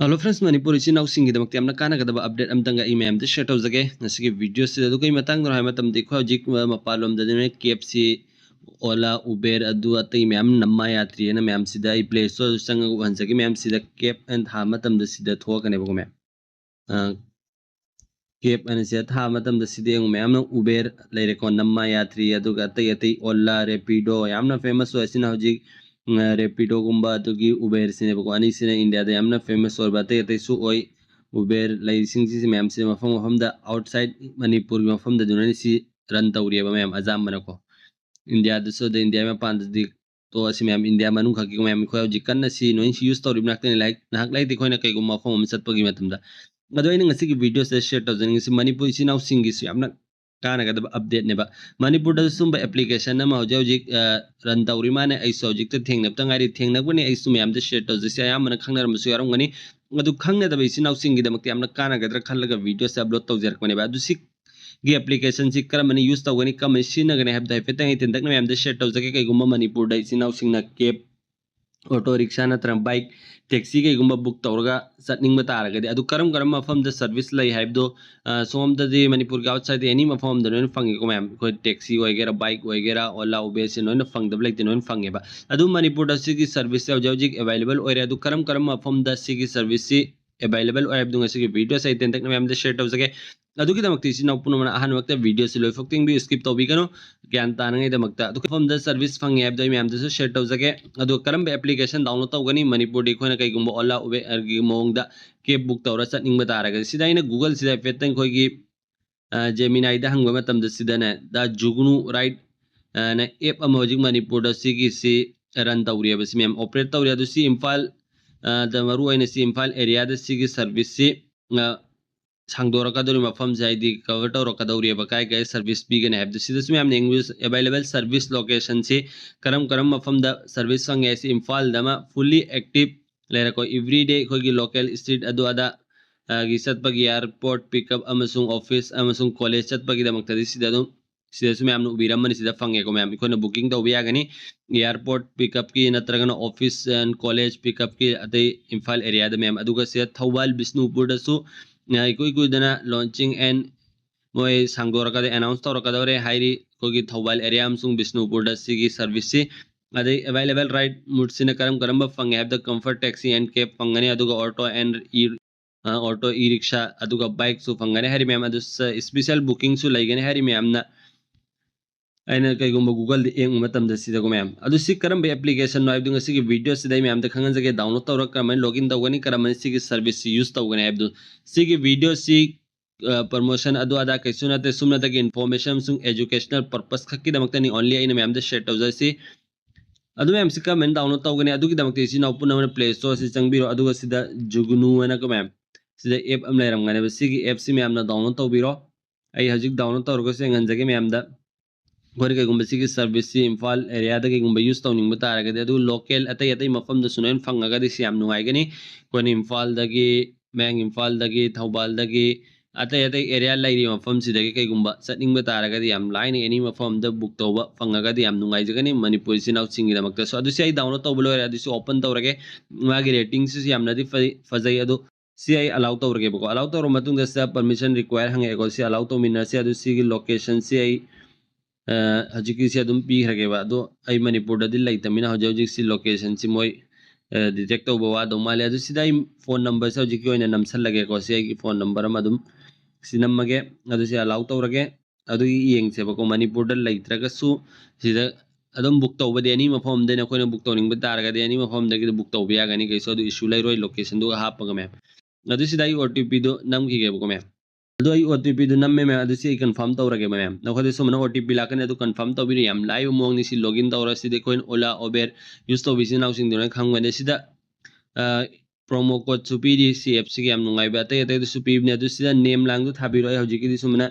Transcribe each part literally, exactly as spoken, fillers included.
Hello friends, Manipur ꯏꯆꯤꯟ ꯏꯅꯥꯎꯁꯤꯡꯒꯤꯗꯃꯛꯇ ꯌꯥꯝꯅ ꯀꯥꯟꯅꯒꯗꯕ ꯑꯞꯗꯦꯠ ꯑꯃꯇꯪꯒ ꯑꯩ ꯃꯌꯥꯝꯗ ꯁꯤꯌꯔ ꯇꯧꯖꯒꯦ꯫ ꯉꯁꯤꯒꯤ ꯚꯤꯗꯤꯑꯣꯁꯤꯗ ꯑꯗꯨ ꯀꯩ ꯃꯇꯥꯡꯗꯅꯣ ꯍꯥꯏꯕ ꯃꯇꯝꯗ, ꯑꯩꯈꯣꯏ ꯍꯧꯖꯤꯛ, ꯑ, ꯃꯄꯥꯟꯂꯣꯝꯗꯗꯤꯅꯦ ꯀꯦꯞꯁꯤ, ꯑꯣꯂꯥ, ꯎꯕꯦꯔ, ꯑꯗꯨ ꯑꯇꯩ ꯃꯌꯥꯝ ꯅꯝꯃꯥ ꯌꯥꯇ꯭ꯔꯤ ꯍꯥꯏꯅ ꯃꯌꯥꯝꯁꯤꯗ ꯑꯩ ꯄ꯭ꯂꯦ ꯁ꯭ꯇꯣꯔꯗ ꯆꯪꯉꯒ ꯎꯍꯟꯖꯒꯦ꯫ ꯃꯌꯥꯝꯁꯤꯗ ꯀꯦꯞ ꯑꯅ ꯊꯥꯕ ꯃꯇꯝꯗ ꯁꯤꯗ ꯊꯣꯛꯂꯛꯀꯅꯦꯕꯀꯣ ꯃꯌꯥꯝ꯫ ꯑ, ꯀꯦꯞ ꯑꯅ ꯁꯤꯗ ꯊꯥꯕ ꯃꯇꯝꯗ ꯁꯤꯗ ꯌꯦꯡꯉꯨ, ꯃꯌꯥꯝꯅ ꯎꯕꯦꯔ ꯂꯩꯔꯦꯀꯣ, ꯅꯝꯃꯥ ꯌꯥꯇ꯭ꯔꯤ, ꯑꯗꯨꯒ ꯑꯇꯩ ꯑꯇꯩ ꯑꯣꯂꯥ, ꯔꯦꯄꯤꯗꯣ, ꯌꯥꯝꯅ ꯐꯦꯃꯁ ꯑꯣꯏ꯫ ꯑꯁꯤꯅ ꯍꯧꯖꯤꯛ, ꯎꯝ, ꯔꯦꯄꯤꯗꯣꯒꯨꯝꯕ ꯑꯗꯨꯒꯤ ꯎꯕꯦꯔꯁꯤꯅꯦꯕꯀꯣ꯫ ꯑꯅꯤꯁꯤꯅ ꯏꯟꯗꯤꯌꯥꯗ ꯌꯥꯝꯅ ꯐꯦꯃꯁ ꯑꯣꯏꯕ ꯑꯇꯩ ꯑꯇꯩꯁꯨ ꯑꯣꯏ꯫ ꯎꯕꯦꯔ ꯂꯩꯔꯤꯁꯤꯡꯁꯤ ꯃꯌꯥꯝꯁꯤ ꯃꯐꯝ ꯃꯐꯝꯗ, ꯑꯥꯎꯠꯁꯥꯏꯠ ꯃꯅꯤꯄꯨꯔꯒꯤ ꯃꯐꯝꯗꯗꯨꯅꯅꯤ ꯁꯤ ꯔꯟ ꯇꯧꯔꯤꯑꯕ ꯃꯌꯥꯝ ꯑꯌꯥꯝꯕꯅꯀꯣ꯫ ꯏꯟꯗꯤꯌꯥꯗꯁꯨ, ꯑꯗꯩ ꯏꯟꯗꯤꯌꯥ ꯃꯄꯥꯟꯗꯗꯤ ꯇꯣ ꯑꯁꯤ ꯃꯌꯥꯝ ꯏꯟꯗꯤꯌꯥ ꯃꯅꯨꯡ ꯈꯛꯀꯤ ꯃꯌꯥꯝ ꯑꯩꯈꯣꯏ ꯍꯧꯖꯤꯛ ꯀꯟꯅ ꯁꯤ ꯅꯣꯏ ꯁꯤ ꯌꯨꯁ ꯇꯧꯔꯤꯕ ꯉꯥꯛꯇꯅꯤ꯫ ꯂꯥꯏꯛ ꯅꯍꯥꯛ ꯂꯩꯇꯦ ꯑꯩꯈꯣꯏꯅ ꯀꯩꯒꯨꯝꯕ ꯃꯐꯝ ꯑꯃ ꯆꯠꯄꯒꯤ ꯃꯇꯝꯗ꯫ ꯑꯗꯣ ꯑꯩꯅ ꯉꯁꯤꯒꯤ ꯚꯤꯗꯤꯑꯣꯁꯤꯗ ꯁꯤꯌꯔ ꯇꯧꯖꯅꯤꯡꯉꯤꯁꯤ ꯃꯅꯤꯄꯨꯔ ꯏꯆꯤꯟ ꯏꯅꯥꯎꯁꯤꯡꯒꯤꯁꯨ ꯌꯥꯝꯅ ꯀꯥꯟꯅꯒꯗꯕ ꯑꯞꯗꯦꯠꯅꯦꯕ꯫ ꯃꯅꯤꯄꯨꯔꯗꯁꯨ ꯁꯨꯝꯕ ꯑꯦꯄ꯭ꯂꯤꯀꯦꯁꯟ ꯑꯃ ꯍꯧꯖꯤꯛ ꯍꯧꯖꯤꯛ, ꯑ, ꯔꯟ ꯇꯧꯔꯤ ꯃꯥꯅꯦ꯫ ꯑꯩꯁꯨ ꯍꯧꯖꯤꯛꯇ ꯊꯦꯡꯅꯕꯇ ꯉꯥꯏꯔꯤ꯫ ꯊꯦꯡꯅꯕꯅꯤ ꯑꯩꯁꯨ ꯃꯌꯥꯝꯗ ꯁꯤꯌꯔ ꯇꯧꯖꯩꯁꯦ ꯑꯌꯥꯝꯕꯅ ꯈꯪꯅꯔꯝꯕꯁꯨ ꯌꯥꯎꯔꯝꯒꯅꯤ꯫ ꯑꯗꯨ ꯈꯪꯅꯗꯕ ꯏꯆꯤꯟ ꯏꯅꯥꯎꯁꯤꯡꯒꯤꯗꯃꯛꯇ ꯌꯥꯝꯅ ꯀꯥꯟꯅꯒꯗ꯭ꯔꯥ ꯈꯜꯂꯒ ꯚꯤꯗꯤꯑꯣꯁꯦ ꯑꯞꯂꯣꯗ ꯇꯧꯖꯔꯛꯄꯅꯦꯕ꯫ ꯑꯗꯨ ꯁꯤ ꯒꯤ ꯑꯦꯄ꯭ꯂꯤꯀꯦꯁꯟꯁꯤ ꯀꯔꯝꯕꯅ ꯌꯨꯁ ꯇꯧꯒꯅꯤ, ꯀꯔꯝꯕꯅ ꯁꯤꯖꯤꯟꯅꯒꯅꯤ ꯍꯥꯏꯕꯗꯣ ꯍꯥꯏꯐꯦꯠꯇꯪ ꯑꯩ ꯇꯦꯟꯇꯛꯅ ꯃꯌꯥꯝꯗ ꯁꯤꯌꯔ ꯇꯧꯖꯒꯦ꯫ ꯀꯩꯒꯨꯝꯕ ꯃꯅꯤꯄꯨꯔꯗ ꯏꯆꯤꯟ ꯏꯅꯥꯎꯁꯤꯡꯅ ꯀꯦꯞ, ꯑꯣꯇꯣ ꯔꯤꯛꯁꯥ ꯅꯠꯇ꯭ꯔꯒ ꯕꯥꯏꯛ, ꯇꯦꯛꯁꯤ ꯀꯩꯒꯨꯝꯕ ꯕꯨꯛ ꯇꯧꯔꯒ ꯆꯠꯅꯤꯡꯕ ꯇꯥꯔꯒꯗꯤ, ꯑꯗꯨ ꯀꯔꯝ ꯀꯔꯝꯕ ꯃꯐꯝꯗ ꯁꯔꯚꯤꯁ ꯂꯩ ꯍꯥꯏꯕꯗꯣ, ꯑ, ꯁꯣꯝꯗꯗꯤ ꯃꯅꯤꯄꯨꯔꯒꯤ ꯑꯥꯎꯠꯁꯥꯏꯗ ꯑꯦꯅꯤ ꯃꯐꯝ ꯑꯃꯗ ꯂꯣꯏꯅ ꯐꯪꯉꯤꯀꯣ ꯃꯌꯥꯝ꯫ ꯑꯩꯈꯣꯏ ꯇꯦꯛꯁꯤ ꯑꯣꯏꯒꯦꯔꯥ, ꯕꯥꯏꯛ ꯑꯣꯏꯒꯦꯔꯥ, ꯑꯣꯂꯥ, ꯎꯕꯦꯔꯁꯤ ꯂꯣꯏꯅ ꯐꯪꯗꯕ ꯂꯩꯇꯦ, ꯂꯣꯏꯅ ꯐꯪꯉꯦꯕ꯫ ꯑꯗꯨ ꯃꯅꯤꯄꯨꯔꯗ ꯁꯤꯒꯤ ꯁꯔꯚꯤꯁꯁꯦ ꯍꯧꯖꯤꯛ ꯍꯧꯖꯤꯛ ꯑꯦꯕꯥꯏꯂꯦꯕꯜ ꯑꯣꯏꯔꯦ꯫ ꯑꯗꯨ ꯀꯔꯝ ꯀꯔꯝꯕ ꯃꯐꯝꯗ ꯁꯤꯒꯤ ꯁꯔꯚꯤꯁꯁꯤ ꯑꯦꯕꯥꯏꯂꯦꯕꯜ ꯑꯣꯏ ꯍꯥꯏꯕꯗꯨ ꯉꯁꯤꯒꯤ ꯚꯤꯗꯤꯑꯣꯁꯦ ꯑꯩ ꯇꯦꯟꯇꯛꯅ ꯃꯌꯥꯝꯗ ꯁꯤꯌꯔ ꯇꯧꯖꯒꯦ꯫ ꯑꯗꯨꯒꯤꯗꯃꯛꯇ ꯏꯆꯤꯟ ꯏꯅꯥꯎ ꯄꯨꯝꯅꯃꯛꯅ ꯑꯍꯥꯟꯕꯃꯛꯇ ꯚꯤꯗꯤꯑꯣꯁꯤ ꯂꯣꯏꯐꯥꯎ ꯌꯦꯡꯕꯤꯌꯨ, ꯁ꯭ꯀꯤꯞ ꯇꯧꯕꯤꯒꯅꯨ, ꯒ꯭ꯌꯥꯟ ꯇꯥꯅꯉꯩꯗꯃꯛꯇ꯫ ꯑꯗꯨꯒ ꯃꯐꯝꯗ ꯁꯔꯚꯤꯁ ꯐꯪꯉꯦ ꯍꯥꯏꯕꯗꯣ ꯑꯩ ꯃꯌꯥꯝꯗꯁꯨ ꯁꯤꯌꯔ ꯇꯧꯖꯒꯦ꯫ ꯑꯗꯨꯒ ꯀꯔꯝꯕ ꯑꯦꯄ꯭ꯂꯤꯀꯦꯁꯟ ꯗꯥꯎꯟꯂꯣꯗ ꯇꯧꯒꯅꯤ ꯃꯅꯤꯄꯨꯔꯗꯤ ꯑꯩꯈꯣꯏꯅ ꯀꯩꯒꯨꯝꯕ ꯑꯣꯂꯥ, ꯎꯕꯦꯔꯒꯤ ꯃꯑꯣꯡꯗ ꯀꯦꯕ ꯕꯨꯛ ꯇꯧꯔ ꯆꯠꯅꯤꯡꯕ ꯇꯥꯔꯒꯗꯤ? ꯁꯤꯗ ꯑꯩꯅ ꯒꯨꯒꯜꯁꯤꯗ ꯍꯥꯏꯐꯦꯠꯇꯪ ꯑꯩꯈꯣꯏꯒꯤ, ꯑ, ꯖꯦꯃꯤꯅꯥꯏꯗ ꯍꯪꯕ ꯃꯇꯝꯗ ꯁꯤꯗꯅꯦ ꯗ ꯖꯨꯒꯅꯨ ꯔꯥꯏꯠ, ꯑ, ꯅ ꯑꯦꯞ ꯑꯃ ꯍꯧꯖꯤꯛ ꯃꯅꯤꯄꯨꯔꯗ ꯁꯤꯒꯤꯁꯤ ꯔꯟ ꯇꯧꯔꯤꯑꯕ, ꯁꯤ ꯃꯌꯥꯝ ꯑꯣꯄꯔꯦꯠ ꯇꯧꯔꯤ꯫ ꯑꯗꯨ ꯁꯤ ꯏꯝꯐꯥꯜ, ꯑ, ꯗ ꯃꯔꯨ ꯑꯣꯏꯅ ꯁꯤ ꯏꯝꯐꯥꯜ ꯑꯦꯔꯤꯌꯥꯗ ꯁꯤꯒꯤ ꯁꯔꯚꯤꯁꯁꯤ, ꯑ, ꯁꯥꯡꯗꯣꯔꯛꯀꯗꯧꯔꯤ ꯃꯐꯝꯁꯦ, ꯍꯥꯏꯗꯤ ꯀꯚꯔ ꯇꯧꯔꯛꯀꯗꯧꯔꯤꯕ ꯀꯥꯏ ꯀꯥꯏ ꯁꯔꯚꯤꯁ ꯄꯤꯒꯅꯤ ꯍꯥꯏꯕꯗꯣ꯫ ꯁꯤꯗꯁꯨ ꯃꯌꯥꯝꯅ ꯌꯦꯡꯕꯤꯌꯨ, ꯑꯦꯕꯥꯏꯂꯦꯕꯜ ꯁꯔꯚꯤꯁ ꯂꯣꯀꯦꯁꯟꯁꯤ ꯀꯔꯝ ꯀꯔꯝꯕ ꯃꯐꯝꯗ ꯁꯔꯚꯤꯁ ꯐꯪꯉꯦ ꯍꯥꯏꯁꯤ ꯏꯝꯐꯥꯜꯗ ꯑꯃ ꯐꯨꯜꯂꯤ ꯑꯦꯛꯇꯤꯞ ꯂꯩꯔꯦꯀꯣ꯫ ꯑꯦꯕ꯭ꯔꯤꯗꯦ ꯑꯩꯈꯣꯏꯒꯤ ꯂꯣꯀꯦꯜ ꯁ꯭ꯇ꯭ꯔꯤꯠ ꯑꯗꯨ ꯑꯗꯥ, ꯑ, ꯒꯤ ꯆꯠꯄꯒꯤ, ꯑꯦꯌꯥꯔꯄꯣꯔꯠ ꯄꯤꯛꯑꯞ ꯑꯃꯁꯨꯡ ꯑꯣꯐꯤꯁ ꯑꯃꯁꯨꯡ ꯀꯣꯂꯦꯖ ꯆꯠꯄꯒꯤꯗꯃꯛꯇꯗꯤ ꯁꯤꯗ ꯑꯗꯨꯝ ꯁꯤꯗꯁꯨ ꯃꯌꯥꯝꯅ ꯎꯕꯤꯔꯝꯃꯅꯤ, ꯁꯤꯗ ꯐꯪꯉꯦꯀꯣ ꯃꯌꯥꯝ꯫ ꯑꯩꯈꯣꯏꯅ booking ꯇꯧꯕ ꯌꯥꯒꯅꯤ airport pickupꯀꯤ ꯅꯠꯇ꯭ꯔꯒꯅ office and college pickupꯀꯤ ꯑꯇꯩ ꯏꯝꯐꯥꯜ areaꯗ ꯃꯌꯥꯝ꯫ ꯑꯗꯨꯒ ꯁꯤꯗ ꯊꯧꯕꯥꯜ ꯕꯤꯁꯅꯨꯄꯨꯔꯗꯁꯨ, ꯑ, ꯏꯀꯨꯏ ꯀꯨꯏꯗꯅ launching and ꯃꯣꯏ ꯁꯥꯡꯗꯣꯔꯛꯀꯗ announce ꯇꯧꯔꯛꯀꯗꯧꯔꯦ ꯍꯥꯏꯔꯤ꯫ ꯑꯩꯈꯣꯏꯒꯤ ꯊꯧꯕꯥꯜ area ꯑꯃꯁꯨꯡ ꯕꯤꯁꯅꯨꯄꯨꯔꯗ ꯁꯤꯒꯤ serviceꯁꯤ꯫ ꯑꯗꯩ available ride modeꯁꯤꯅ ꯀꯔꯝ ꯀꯔꯝꯕ ꯐꯪꯉꯦ ꯍꯥꯏꯕꯗ comfort taxi and cab ꯐꯪꯒꯅꯤ, ꯑꯗꯨꯒ auto and e, ꯑ, auto, e-rickshaw, ꯑꯗꯨꯒ bikeꯁꯨ ꯐꯪꯒꯅꯤ ꯍꯥꯏꯔꯤ ꯃꯌꯥꯝ꯫ ꯑꯗꯨ ꯁ-, special bookingꯁꯨ ꯂꯩꯒꯅꯤ ꯍꯥꯏꯔꯤ ꯃꯌꯥꯝꯅ꯫ ꯑꯩꯅ ꯀꯩꯒꯨꯝꯕ Googleꯗ ꯌꯦꯡꯕ ꯃꯇꯝꯗ ꯁꯤꯗꯀꯣ ꯃꯌꯥꯝ, ꯑꯗꯨ ꯁꯤ ꯀꯔꯝꯕ applicationꯅꯣ ꯍꯥꯏꯕꯗꯨ ꯉꯁꯤꯒꯤ videoꯁꯤꯗ ꯑꯩ ꯃꯌꯥꯝꯗ ꯈꯪꯍꯟꯖꯒꯦ꯫ Download ꯇꯧꯔꯒ ꯀꯔꯝꯍꯥꯏꯅ login ꯇꯧꯒꯅꯤ, ꯀꯔꯝꯍꯥꯏꯅ ꯁꯤꯒꯤ serviceꯁꯤ use ꯇꯧꯒꯅꯤ ꯍꯥꯏꯕꯗꯨ꯫ ꯁꯤꯒꯤ videoꯁꯤ, ꯑ, promotion ꯑꯗꯨ ꯑꯗꯥ ꯀꯩꯁꯨ ꯅꯠꯇꯦ, ꯁꯨꯞꯅꯇꯒꯤ information ꯑꯃꯁꯨꯡ educational purpose ꯈꯛꯀꯤꯗꯃꯛꯇꯅꯤ only ꯑꯩꯅ ꯃꯌꯥꯝꯗ share ꯇꯧꯖꯔꯤꯁꯤ꯫ ꯑꯗꯨ ꯃꯌꯥꯝꯁꯤ ꯀꯔꯝꯍꯥꯏꯅ download ꯇꯧꯒꯅꯤ? ꯑꯗꯨꯒꯤꯗꯃꯛꯇ ꯏꯆꯤꯟ ꯏꯅꯥꯎ ꯄꯨꯝꯅꯃꯛꯅ Play Storeꯁꯤ ꯆꯪꯕꯤꯔꯣ, ꯑꯗꯨꯒ ꯁꯤꯗ Jugnu ꯍꯥꯏꯅ ꯀꯣ ꯃꯌꯥꯝ, ꯁꯤꯗ app ꯑꯃ ꯂꯩꯔꯝꯒꯅꯦꯕ꯫ ꯁꯤꯒꯤ appꯁꯤ ꯃꯌꯥꯝꯅ download ꯇꯧꯕꯤꯔꯣ꯫ ꯑꯩ ꯍꯧꯖꯤꯛ download ꯇꯧꯔꯒꯁꯨ ꯌꯦꯡꯍꯟꯖꯒꯦ ꯃꯌꯥꯝꯗ꯫ ꯑꯩꯈꯣꯏꯅ ꯀꯩꯒꯨꯝꯕ ꯁꯤꯒꯤ serviceꯁꯤ ꯏꯝꯐꯥꯜ areaꯗ ꯀꯩꯒꯨꯝꯕ use ꯇꯧꯅꯤꯡꯕ ꯇꯥꯔꯒꯗꯤ, ꯑꯗꯨ local ꯑꯇꯩ ꯑꯇꯩ ꯃꯐꯝꯗꯁꯨ ꯂꯣꯏꯅ ꯐꯪꯉꯒꯗꯤ ꯁꯤ ꯌꯥꯝ ꯅꯨꯡꯉꯥꯏꯒꯅꯤ꯫ ꯑꯩꯈꯣꯏꯅ ꯏꯝꯐꯥꯜꯗꯒꯤ, ꯃꯌꯥꯡ ꯏꯝꯐꯥꯜꯗꯒꯤ, ꯊꯧꯕꯥꯜꯗꯒꯤ, ꯑꯇꯩ ꯑꯇꯩ area ꯂꯩꯔꯤꯕ ꯃꯐꯝꯁꯤꯗꯒꯤ ꯀꯩꯒꯨꯝꯕ ꯆꯠꯅꯤꯡꯕ ꯇꯥꯔꯒꯗꯤ ꯌꯥꯝ ꯂꯥꯏꯅ any ꯃꯐꯝ ꯑꯃꯗ book ꯇꯧꯕ ꯐꯪꯉꯒꯗꯤ ꯌꯥꯝ ꯅꯨꯡꯉꯥꯏꯖꯒꯅꯤ ꯃꯅꯤꯄꯨꯔ ꯏꯆꯤꯟ ꯏꯅꯥꯎꯁꯤꯡꯒꯤꯗꯃꯛꯇꯁꯨ꯫ ꯑꯗꯨ ꯁꯤ ꯑꯩ download ꯇꯧꯕ ꯂꯣꯏꯔꯦ, ꯑꯗꯨꯁꯨ open ꯇꯧꯔꯒꯦ꯫ ꯃꯥꯒꯤ ratingꯁꯤꯁꯨ ꯌꯥꯝꯅꯗꯤ ꯐꯩ-, ꯐꯖꯩ꯫ ꯑꯗꯨ ꯁꯤ ꯑꯩ allow ꯇꯧꯔꯒꯦꯕꯀꯣ꯫ Allow ꯇꯧꯔꯕ ꯃꯇꯨꯡꯗ ꯁꯤꯗ permission require ꯍꯪꯉꯛꯑꯦꯀꯣ꯫ ꯁꯤ allow ꯇꯧꯃꯤꯟꯅꯔꯁꯤ꯫ ꯑꯗꯨ ꯁꯤꯒꯤ locationꯁꯤ ꯑꯩ, ꯑ, ꯍꯧꯖꯤꯛꯀꯤꯁꯤ ꯑꯗꯨꯝ ꯄꯤꯈ꯭ꯔꯒꯦꯕ꯫ ꯑꯗꯣ ꯑꯩ ꯃꯅꯤꯄꯨꯔꯗꯗꯤ ꯂꯩꯇꯕꯅꯤꯅ ꯍꯧꯖꯤꯛ ꯍꯧꯖꯤꯛ ꯁꯤ locationꯁꯤ ꯃꯣꯏ, ꯑ, detect ꯇꯧꯕ ꯋꯥꯗꯧ ꯃꯥꯜꯂꯦ꯫ ꯑꯗꯨ ꯁꯤꯗ ꯑꯩ phone numberꯁꯦ ꯍꯧꯖꯤꯛꯀꯤ ꯑꯣꯏꯅ ꯅꯝꯁꯜꯂꯒꯦꯀꯣ꯫ ꯁꯤ ꯑꯩꯒꯤ phone number ꯑꯃ ꯑꯗꯨꯝ ꯁꯤ ꯅꯝꯃꯒꯦ꯫ ꯑꯗꯨ ꯁꯤ allow ꯇꯧꯔꯒꯦ꯫ ꯑꯗꯨꯒꯤ ꯌꯦꯡꯁꯦꯕꯀꯣ꯫ ꯃꯅꯤꯄꯨꯔꯗ ꯂꯩꯇ꯭ꯔꯒꯁꯨ ꯁꯤꯗ ꯑꯗꯨꯝ book ꯇꯧꯕꯗꯤ any ꯃꯐꯝ ꯑꯃꯗꯩꯅ ꯑꯩꯈꯣꯏꯅ book ꯇꯧꯅꯤꯡꯕ ꯇꯥꯔꯒꯗꯤ any ꯃꯐꯝꯗꯒꯤ book ꯇꯧꯕ ꯌꯥꯒꯅꯤ, ꯀꯩꯁꯨ ꯑꯗꯨ issue ꯂꯩꯔꯣꯏ꯫ Locationꯗꯨꯒ ꯍꯥꯞꯄꯒ ꯃꯌꯥꯝ꯫ ꯑꯗꯨ ꯁꯤꯗ ꯑꯩ OTPꯗꯨ ꯅꯝꯈꯤꯒꯦꯕꯀꯣ ꯃꯌꯥꯝ꯫ ꯑꯗꯨ ꯑꯩ OTPꯗꯨ ꯅꯝꯃꯦ ꯃꯌꯥꯝ꯫ ꯑꯗꯨ ꯁꯤ ꯑꯩ confirm ꯇꯧꯔꯒꯦ ꯃꯌꯥꯝ꯫ ꯅꯈꯣꯏꯗ ꯁꯨꯃꯥꯏꯅ OTP ꯂꯥꯛꯀꯅꯤ, ꯑꯗꯨ confirm ꯇꯧꯕꯤꯔꯣ꯫ ꯌꯥꯝ ꯂꯥꯏꯕ ꯃꯑꯣꯡꯅꯤ꯫ ꯁꯤ login ꯇꯧꯔ ꯁꯤꯗꯤ ꯑꯩꯈꯣꯏꯅ Ola, Uber use ꯇꯧꯕ ꯏꯆꯤꯟ ꯏꯅꯥꯎꯁꯤꯡꯗꯨꯅ ꯈꯪꯕꯅꯦ꯫ ꯁꯤꯗ, ꯑ, promo codeꯁꯨ ꯄꯤꯔꯤ ꯁꯤ appꯁꯤꯒꯤ ꯌꯥꯝ ꯅꯨꯡꯉꯥꯏꯕ꯫ ꯑꯇꯩ ꯑꯇꯩꯗꯁꯨ ꯄꯤꯕꯅꯦ꯫ ꯑꯗꯨ ꯁꯤꯗ name ꯂꯥꯡꯗꯣ ꯊꯥꯕꯤꯔꯣ꯫ ꯑꯩ ꯍꯧꯖꯤꯛꯀꯤꯗꯤ ꯁꯨꯃꯥꯏꯅ,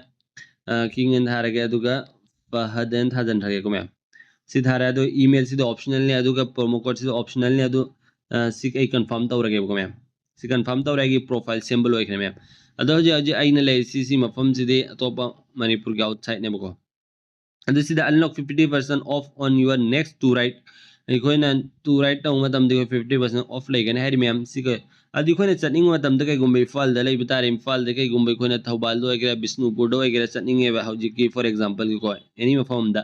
ꯑ, King ꯑꯅ ꯊꯥꯔꯒꯦ, ꯑꯗꯨꯒ Fahad ꯑꯅ ꯊꯥꯖꯟꯈ꯭ꯔꯒꯦꯀꯣ ꯃꯌꯥꯝ꯫ ꯁꯤ ꯊꯥꯔꯦ꯫ ꯑꯗꯣ emailꯁꯤꯗ optionalꯅꯦ, ꯑꯗꯨꯒ promo codeꯁꯤꯗ optionalꯅꯦ꯫ ꯑꯗꯨ, ꯑ, ꯁꯤ ꯑꯩ confirm ꯇꯧꯔꯒꯦꯕꯀꯣ ꯃꯌꯥꯝ꯫ ꯁꯤ confirm ꯇꯧꯔꯦ, ꯑꯩꯒꯤ profile ꯁꯦꯝꯕ ꯂꯣꯏꯈ꯭ꯔꯦ ꯃꯌꯥꯝ꯫ ꯑꯗꯣ ꯍꯧꯖꯤꯛ ꯍꯧꯖꯤꯛ ꯑꯩꯅ ꯂꯩꯔꯤꯁꯤ ꯁꯤ ꯃꯐꯝꯁꯤꯗꯤ ꯑꯇꯣꯞꯄ ꯃꯅꯤꯄꯨꯔꯒꯤ outsideꯅꯦꯕꯀꯣ꯫ ꯑꯗꯨ ꯁꯤꯗ unlock fifty percent off on your next two ride, ꯑꯩꯈꯣꯏꯅ two ride ꯇꯧꯕ ꯃꯇꯝꯗ ꯑꯩꯈꯣꯏ fifty percent off ꯂꯩꯒꯅꯤ ꯍꯥꯏꯔꯤ ꯃꯌꯥꯝ꯫ ꯁꯤꯒ ꯑꯗꯨ ꯑꯩꯈꯣꯏꯅ ꯆꯠꯅꯤꯡꯕ ꯃꯇꯝꯗ ꯀꯩꯒꯨꯝꯕ ꯏꯝꯐꯥꯜꯗ ꯂꯩꯕ ꯇꯥꯔꯦ, ꯏꯝꯐꯥꯜꯗ ꯀꯩꯒꯨꯝꯕ ꯑꯩꯈꯣꯏꯅ ꯊꯧꯕꯥꯜꯗ ꯑꯣꯏꯒꯦꯔꯥ, ꯕꯤꯁꯅꯨꯄꯨꯔꯗ ꯑꯣꯏꯒꯦꯔꯥ ꯆꯠꯅꯤꯡꯉꯦꯕ, ꯍꯧꯖꯤꯛꯀꯤ for example ꯒꯤꯀꯣ, any ꯃꯐꯝ ꯑꯃꯗ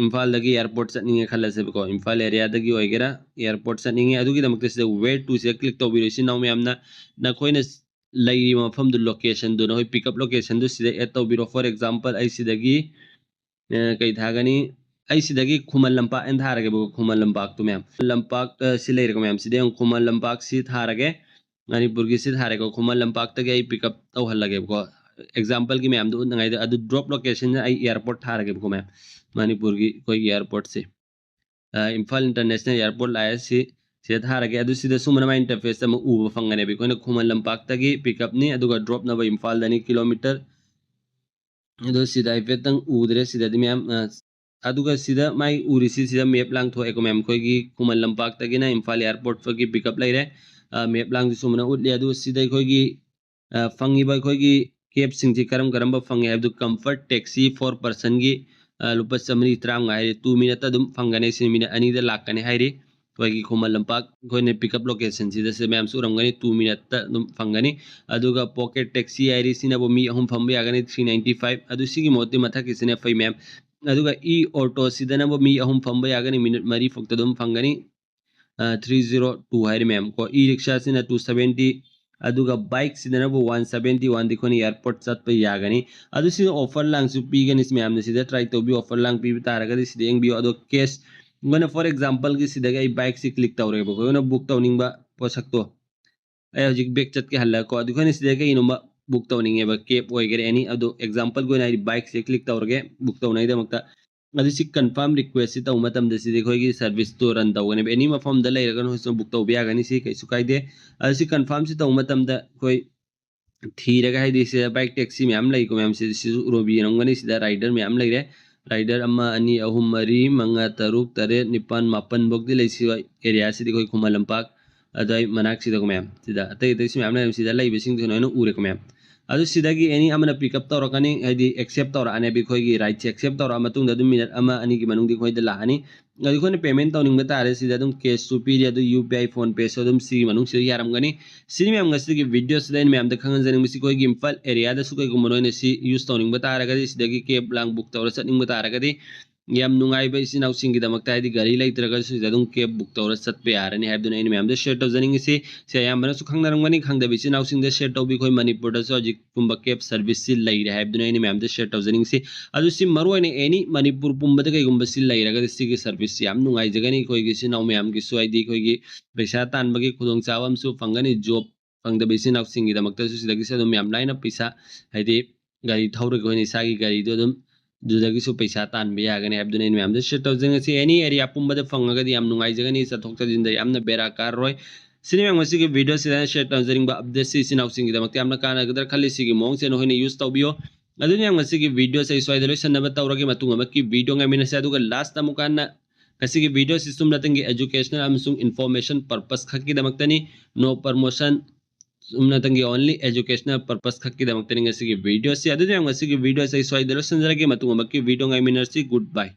ꯏꯝꯐꯥꯜꯗꯒꯤ airport ꯆꯠꯅꯤꯡꯉꯦ ꯈꯜꯂꯁꯦꯕꯀꯣ, ꯏꯝꯐꯥꯜ area ꯗꯒꯤ ꯑꯣꯏꯒꯦꯔꯥ airport ꯆꯠꯅꯤꯡꯉꯦ, ꯑꯗꯨꯒꯤꯗꯃꯛꯇ ꯁꯤꯗ where to ꯁꯤꯗ click ꯇꯧꯕꯤꯔꯣ꯫ ꯏꯆꯤꯟ ꯏꯅꯥꯎ ꯃꯌꯥꯝꯅ ꯅꯈꯣꯏꯅ ꯂꯩꯔꯤꯕ ꯃꯐꯝꯗꯨ, location ꯗꯨ, ꯅꯈꯣꯏ pick up location ꯗꯨ ꯁꯤꯗ add ꯇꯧꯕꯤꯔꯣ꯫ For example ꯑꯩ ꯁꯤꯗꯒꯤ ꯑ, ꯀꯩ ꯊꯥꯒꯅꯤ? ꯑꯩ ꯁꯤꯗꯒꯤ ꯈꯨꯃꯟ ꯂꯝꯄꯥꯛ ꯑꯅ ꯊꯥꯔꯒꯦꯕꯀꯣ, ꯈꯨꯃꯟ ꯂꯝꯄꯥꯛꯇꯣ ꯃꯌꯥꯝ꯫ ꯂꯝꯄꯥꯛ, ꯑ, ꯁꯤ ꯂꯩꯔꯦꯀꯣ ꯃꯌꯥꯝ꯫ ꯁꯤꯗ ꯌꯦꯡꯉꯨ, ꯈꯨꯃꯟ ꯂꯝꯄꯥꯛꯁꯤ ꯊꯥꯔꯒꯦ, ꯃꯅꯤꯄꯨꯔꯒꯤ ꯁꯤ ꯊꯥꯔꯦꯀꯣ꯫ ꯈꯨꯃꯟ ꯂꯝꯄꯥꯛꯇꯒꯤ ꯑꯩ pick up ꯇꯧꯍꯜꯂꯒꯦꯕꯀꯣ꯫ Example ꯒꯤ ꯃꯌꯥꯝꯗꯣ ꯎꯠꯅꯉꯥꯏꯗ꯫ ꯑꯗꯨ drop location ꯁꯤꯅ ꯑꯩ airport ꯊꯥꯔꯒꯦꯕꯀꯣ ꯃꯌꯥꯝ꯫ ꯃꯅꯤꯄꯨꯔꯒꯤ ꯑꯩꯈꯣꯏꯒꯤ airport ꯁꯦ꯫ ꯑ, ꯏꯝꯐꯥꯜ International Airport ꯂꯥꯛꯑꯦ꯫ ꯁꯤ, ꯁꯤꯗ ꯊꯥꯔꯒꯦ꯫ ꯑꯗꯨ ꯁꯤꯗ ꯁꯨꯝꯕꯅ ꯃꯥꯏ interface ꯑꯃ ꯎꯕ ꯐꯪꯒꯅꯦꯕ꯫ ꯑꯩꯈꯣꯏꯅ ꯈꯨꯃꯟ ꯂꯝꯄꯥꯛꯇꯒꯤ pick up ꯅꯤ, ꯑꯗꯨꯒ drop ꯅꯕ ꯏꯝꯐꯥꯜꯗꯅꯤ, kilometer ꯑꯗꯣ ꯁꯤꯗ ꯍꯥꯏꯐꯦꯠꯇꯪ ꯎꯗ꯭ꯔꯦ꯫ ꯁꯤꯗꯗꯤ ꯃꯌꯥꯝ, ꯑ, ꯑꯗꯨꯒ ꯁꯤꯗ ꯃꯥꯏ ꯎꯔꯤꯁꯤ, ꯁꯤꯗ map ꯂꯥꯡ ꯊꯣꯛꯑꯦꯀꯣ ꯃꯌꯥꯝ꯫ ꯑꯩꯈꯣꯏꯒꯤ ꯈꯨꯃꯟ ꯂꯝꯄꯥꯛꯇꯒꯤꯅ ꯏꯝꯐꯥꯜ airport ꯐꯥꯎꯒꯤ pick up ꯂꯩꯔꯦ꯫ ꯑ, map ꯂꯥꯡꯁꯤ ꯁꯨꯃꯥꯏꯅ ꯎꯠꯂꯤ꯫ ꯑꯗꯨ ꯁꯤꯗ ꯑꯩꯈꯣꯏꯒꯤ, ꯑ, ꯐꯪꯉꯤꯕ ꯑꯩꯈꯣꯏꯒꯤ cab ꯁꯤꯡꯁꯤ ꯀꯔꯝ ꯀꯔꯝꯕ ꯐꯪꯉꯦ ꯍꯥꯏꯕꯗꯨ, Comfort Taxi four person ꯒꯤ, ꯑ, ꯂꯨꯄꯥ ꯆꯥꯃꯔꯤ ꯇꯔꯥꯃꯉꯥ ꯍꯥꯏꯔꯤ, two minute ꯇ ꯑꯗꯨꯝ ꯐꯪꯒꯅꯤ꯫ ꯁꯤ ꯃꯤꯅꯤꯠ ꯑꯅꯤꯗ ꯂꯥꯛꯀꯅꯤ ꯍꯥꯏꯔꯤ꯫ ꯑꯩꯈꯣꯏꯒꯤ ꯈꯨꯃꯟ ꯂꯝꯄꯥꯛ ꯑꯩꯈꯣꯏꯅ pick up location ꯁꯤꯗ ꯁꯤ ꯃꯌꯥꯝꯁꯨ ꯎꯔꯝꯒꯅꯤ, two minute ꯇ ꯑꯗꯨꯝ ꯐꯪꯒꯅꯤ꯫ ꯑꯗꯨꯒ pocket taxi ꯍꯥꯏꯔꯤ, ꯁꯤꯅꯕꯨ ꯃꯤ ꯑꯍꯨꯝ ꯐꯝꯕ ꯌꯥꯒꯅꯤ, three ninety five꯫ ꯑꯗꯨ ꯁꯤꯒꯤ ꯃꯍꯨꯠꯇꯤ ꯃꯊꯛꯀꯤꯁꯤꯅ ꯐꯩ ꯃꯌꯥꯝ꯫ ꯑꯗꯨꯒ e auto ꯁꯤꯗꯅꯕꯨ ꯃꯤ ꯑꯍꯨꯝ ꯐꯝꯕ ꯌꯥꯒꯅꯤ, ꯃꯤꯅꯤꯠ ꯃꯔꯤ ꯐꯥꯎꯇ ꯑꯗꯨꯝ ꯐꯪꯒꯅꯤ꯫ ꯑ, three zero two ꯍꯥꯏꯔꯤ ꯃꯌꯥꯝ ꯀꯣ꯫ E ꯔꯤꯛꯁꯥꯁꯤꯅ two seventy, ꯑꯗꯨꯒ bike ꯁꯤꯗꯅꯕꯨ one seventy one ꯗꯤ ꯑꯩꯈꯣꯏꯅ airport ꯆꯠꯄ ꯌꯥꯒꯅꯤ꯫ ꯑꯗꯨ ꯁꯤꯗ offer ꯂꯥꯡꯁꯨ ꯄꯤꯒꯅꯤ, ꯁꯤ ꯃꯌꯥꯝꯅ ꯁꯤꯗ try ꯇꯧꯕꯤꯌꯨ꯫ Offer ꯂꯥꯡ ꯄꯤꯕ ꯇꯥꯔꯒꯗꯤ ꯁꯤꯗ ꯌꯦꯡꯕꯤꯌꯨ꯫ ꯑꯗꯣ cash, ꯑꯩꯈꯣꯏꯅ for example ꯒꯤ ꯁꯤꯗꯒꯤ ꯑꯩ bike ꯁꯤ click ꯇꯧꯔꯦꯕꯀꯣ, ꯑꯩꯈꯣꯏꯅ book ꯇꯧꯅꯤꯡꯕ ꯄꯣꯠꯁꯛꯇꯣ꯫ ꯑꯩ ꯍꯧꯖꯤꯛ back ꯆꯠꯀꯦ ꯍꯜꯂꯒꯀꯣ꯫ ꯑꯗꯨ ꯑꯩꯈꯣꯏꯅ ꯁꯤꯗ ꯀꯩꯒꯨꯝꯕ book ꯇꯧꯅꯤꯡꯉꯦꯕ, cab ꯑꯣꯏꯒꯦꯔꯥ any꯫ ꯑꯗꯣ example ꯒꯤ ꯑꯣꯏꯅ ꯑꯩꯗꯤ bike ꯁꯦ click ꯇꯧꯔꯒꯦ book ꯇꯧꯅꯉꯩꯗꯃꯛꯇ꯫ ꯑꯗꯨ ꯁꯤ confirm request ꯁꯤ ꯇꯧꯕ ꯃꯇꯝꯗ ꯁꯤꯗꯤ ꯑꯩꯈꯣꯏꯒꯤ service ꯇꯣ run ꯇꯧꯒꯅꯦꯕ꯫ Any ꯃꯐꯝꯗ ꯂꯩꯔꯒꯅ ꯍꯧꯖꯤꯛ book ꯇꯧꯕ ꯌꯥꯒꯅꯤ, ꯁꯤ ꯀꯩꯁꯨ ꯀꯥꯏꯗꯦ꯫ ꯑꯗꯨ ꯁꯤ confirm ꯁꯤ ꯇꯧꯕ ꯃꯇꯝꯗ ꯑꯩꯈꯣꯏ ꯊꯤꯔꯒ, ꯍꯥꯏꯗꯤ ꯁꯤꯗ bike taxi ꯃꯌꯥꯝ ꯂꯩꯀꯣ ꯃꯌꯥꯝ, ꯁꯤꯗ, ꯁꯤꯁꯨ ꯎꯔꯣꯕꯤ ꯌꯦꯡꯉꯝꯒꯅꯤ꯫ ꯁꯤꯗ rider ꯃꯌꯥꯝ ꯂꯩꯔꯦ꯫ Rider ꯑꯃ, ꯑꯅꯤ, ꯑꯍꯨꯝ, ꯃꯔꯤ, ꯃꯉꯥ, ꯇꯔꯨꯛ, ꯇꯔꯦꯠ, ꯅꯤꯄꯥꯟ, ꯃꯥꯄꯟ ꯐꯥꯎꯗꯤ ꯂꯩ꯫ ꯁꯤ area ꯁꯤꯗꯤ ꯑꯩꯈꯣꯏ ꯈꯨꯃꯟ ꯂꯝꯄꯥꯛ ꯑꯗꯨꯋꯥꯏ ꯃꯅꯥꯛꯁꯤꯗꯀꯣ ꯃꯌꯥꯝ꯫ ꯁꯤꯗ ꯑꯇꯩ ꯑꯇꯩꯁꯨ ꯃꯌꯥꯝ ꯂꯩꯔꯝꯃꯤ꯫ ꯁꯤꯗ ꯂꯩꯕꯁꯤꯡꯗꯨ ꯂꯣꯏꯅ ꯎꯔꯦꯀꯣ ꯃꯌꯥꯝ꯫ ꯑꯗꯨ ꯁꯤꯗꯒꯤ ꯑꯦꯅꯤ ꯑꯃꯅ ꯄꯤꯛ ꯑꯞ ꯇꯧꯔꯛꯀꯅꯤ, ꯍꯥꯏꯗꯤ ꯑꯦꯛꯁꯦꯞ ꯇꯧꯔꯛꯑꯅꯦꯕ ꯑꯩꯈꯣꯏꯒꯤ ꯔꯥꯏꯠꯁꯦ꯫ ꯑꯦꯛꯁꯦꯞ ꯇꯧꯔꯛꯑ ꯃꯇꯨꯡꯗ ꯑꯗꯨꯝ ꯃꯤꯅꯠ ꯑꯃ ꯑꯅꯤꯒꯤ ꯃꯅꯨꯡꯗ ꯑꯩꯈꯣꯏꯗ ꯂꯥꯛꯑꯅꯤ꯫ ꯑꯗꯨ ꯑꯩꯈꯣꯏꯅ ꯄꯦꯃꯦꯟ ꯇꯧꯅꯤꯡꯕ ꯇꯥꯔꯦ, ꯁꯤꯗ ꯑꯗꯨꯝ ꯀꯦꯁꯁꯨ ꯄꯤꯔꯤ, ꯑꯗꯨ ꯌꯨ ꯄꯤ ꯑꯥꯏ, ꯐꯣꯟ ꯄꯦꯁꯨ ꯑꯗꯨꯝ ꯁꯤꯒꯤ ꯃꯅꯨꯡꯁꯤꯗ ꯌꯥꯔꯝꯒꯅꯤ꯫ ꯁꯤꯅꯤ ꯃꯌꯥꯝ, ꯉꯁꯤꯒꯤ ꯚꯤꯗꯤꯑꯣꯁꯤꯗ ꯑꯩꯅ ꯃꯌꯥꯝꯗ ꯈꯪꯍꯟꯖꯅꯤꯡꯕꯁꯤ, ꯑꯩꯈꯣꯏꯒꯤ ꯏꯝꯐꯥꯜ ꯑꯦꯔꯤꯌꯥꯗꯁꯨ ꯀꯩꯒꯨꯝꯕ ꯅꯣꯏꯅ ꯁꯤ ꯌꯨꯁ ꯇꯧꯅꯤꯡꯕ ꯇꯥꯔꯒꯗꯤ, ꯁꯤꯗꯒꯤ ꯀꯦꯕ ꯂꯥꯡ ꯕꯨꯛ ꯇꯧꯔ ꯆꯠꯅꯤꯡꯕ ꯇꯥꯔꯒꯗꯤ, ꯌꯥꯝ ꯅꯨꯡꯉꯥꯏꯕ ꯏꯆꯤꯟ ꯏꯅꯥꯎꯁꯤꯡꯒꯤꯗꯃꯛꯇ, ꯍꯥꯏꯗꯤ ꯒꯥꯔꯤ ꯂꯩꯇ꯭ꯔꯒꯁꯨ ꯁꯤꯗ ꯑꯗꯨꯝ ꯀꯦꯕ ꯕꯨꯛ ꯇꯧꯔ ꯆꯠꯄ ꯌꯥꯔꯅꯤ ꯍꯥꯏꯕꯗꯨꯅ ꯑꯩꯅ ꯃꯌꯥꯝꯗ ꯁꯤꯌꯔ ꯇꯧꯖꯅꯤꯡꯉꯤꯁꯤ꯫ ꯁꯤ ꯑꯌꯥꯝꯕꯅꯁꯨ ꯈꯪꯅꯔꯝꯒꯅꯤ, ꯈꯪꯗꯕ ꯏꯆꯤꯟ ꯏꯅꯥꯎꯁꯤꯡꯗ ꯁꯤꯌꯔ ꯇꯧꯕꯤ꯫ ꯑꯩꯈꯣꯏ ꯃꯅꯤꯄꯨꯔꯗꯁꯨ ꯍꯧꯖꯤꯛꯀꯨꯝꯕ ꯀꯦꯕ ꯁꯔꯚꯤꯁꯁꯤ ꯂꯩꯔꯦ ꯍꯥꯏꯕꯗꯨꯅ ꯑꯩꯅ ꯃꯌꯥꯝꯗ ꯁꯤꯌꯔ ꯇꯧꯖꯅꯤꯡꯉꯤꯁꯤ꯫ ꯑꯗꯨ ꯁꯤ ꯃꯔꯨ ꯑꯣꯏꯅ ꯑꯦꯅꯤ ꯃꯅꯤꯄꯨꯔ ꯄꯨꯝꯕꯗ ꯀꯩꯒꯨꯝꯕ ꯁꯤ ꯂꯩꯔꯒꯗꯤ, ꯁꯤꯒꯤ ꯁꯔꯚꯤꯁꯁꯤ ꯌꯥꯝ ꯅꯨꯡꯉꯥꯏꯖꯒꯅꯤ ꯑꯩꯈꯣꯏꯒꯤ ꯏꯆꯤꯟ ꯏꯅꯥꯎ ꯃꯌꯥꯝꯒꯤꯁꯨ, ꯍꯥꯏꯗꯤ ꯑꯩꯈꯣꯏꯒꯤ ꯄꯩꯁꯥ ꯇꯥꯟꯕꯒꯤ ꯈꯨꯗꯣꯡꯆꯥꯕ ꯑꯃꯁꯨ ꯐꯪꯒꯅꯤ꯫ ꯖꯣꯕ ꯐꯪꯗꯕ ꯏꯆꯤꯟ ꯏꯅꯥꯎꯁꯤꯡꯒꯤꯗꯃꯛꯇꯁꯨ ꯁꯤꯗꯒꯤꯁꯨ ꯑꯗꯨꯝ ꯌꯥꯝ ꯂꯥꯏꯅ ꯄꯩꯁꯥ, ꯍꯥꯏꯗꯤ ꯒꯥꯔꯤ ꯊꯧꯔꯒ ꯑꯩꯈꯣꯏꯅ ꯏꯁꯥꯒꯤ ꯒꯥꯔꯤꯗꯣ ꯑꯗꯨꯝ ꯑꯗꯨꯗꯒꯤꯁꯨ ꯄꯩꯁꯥ ꯇꯥꯟꯕ ꯌꯥꯒꯅꯤ ꯍꯥꯏꯕꯗꯨꯅ ꯑꯩꯅ ꯃꯌꯥꯝꯗ ꯁꯤꯌꯔ ꯇꯧꯖꯅꯤꯡꯉꯤ꯫ ꯑꯦꯅꯤ ꯑꯦꯔꯤꯌꯥ ꯄꯨꯝꯕꯗ ꯐꯪꯉꯒꯗꯤ ꯌꯥꯝ ꯅꯨꯡꯉꯥꯏꯖꯒꯅꯤ, ꯆꯠꯊꯣꯛ ꯆꯠꯁꯤꯟꯗ ꯌꯥꯝꯅ ꯕꯦꯔꯥ ꯀꯥꯔꯔꯣꯏ꯫ ꯁꯤꯅꯤ ꯃꯌꯥꯝ, ꯉꯁꯤꯒꯤ ꯚꯤꯗꯤꯑꯣꯁꯤꯗ ꯑꯩꯅ ꯁꯤꯌꯔ ꯇꯧꯖꯅꯤꯡꯕ ꯑꯞꯗꯦꯠꯁꯤ ꯏꯆꯤꯟ ꯏꯅꯥꯎꯁꯤꯡꯒꯤꯗꯃꯛꯇ ꯌꯥꯝꯅ ꯀꯥꯟꯅꯒꯗ꯭ꯔꯥ ꯈꯜꯂꯤ꯫ ꯁꯤꯒꯤ ꯃꯑꯣꯡꯁꯦ ꯅꯈꯣꯏꯅ ꯌꯨꯁ ꯇꯧꯕꯤꯌꯣ꯫ ꯑꯗꯨꯅ ꯌꯥꯝ, ꯉꯁꯤꯒꯤ ꯚꯤꯗꯤꯑꯣꯁꯦ ꯑꯩ ꯁ꯭ꯋꯥꯏꯗ ꯂꯣꯏꯁꯤꯟꯅꯕ ꯇꯧꯔꯒꯦ꯫ ꯃꯇꯨꯡ ꯑꯃꯛꯀꯤ ꯚꯤꯗꯤꯑꯣ ꯉꯥꯏꯃꯤꯟꯅꯁꯦ꯫ ꯑꯗꯨꯒ ꯂꯥꯁꯇ ꯑꯃꯨꯛ ꯍꯟꯅ ꯉꯁꯤꯒꯤ ꯚꯤꯗꯤꯑꯣꯁꯤ ꯆꯨꯝꯅꯇꯪꯒꯤ educational ꯑꯃꯁꯨꯡ information purpose ꯈꯛꯀꯤꯗꯃꯛꯇꯅꯤ꯫ No promotion, ꯆꯨꯝꯅꯇꯪꯒꯤ only educational purpose ꯈꯛꯀꯤꯗꯃꯛꯇꯅꯤ ꯉꯁꯤꯒꯤ ꯚꯤꯗꯤꯑꯣꯁꯤ꯫ ꯑꯗꯨꯅ ꯌꯥꯝ, ꯉꯁꯤꯒꯤ ꯚꯤꯗꯤꯑꯣꯁꯤ ꯑꯩ ꯁ꯭ꯋꯥꯏꯗ ꯂꯣꯏꯁꯤꯟꯖꯔꯒꯦ꯫ ꯃꯇꯨꯡ ꯑꯃꯛꯀꯤ ꯚꯤꯗꯤꯑꯣ ꯉꯥꯏꯃꯤꯟꯅꯔꯁꯤ꯫ Goodbye꯫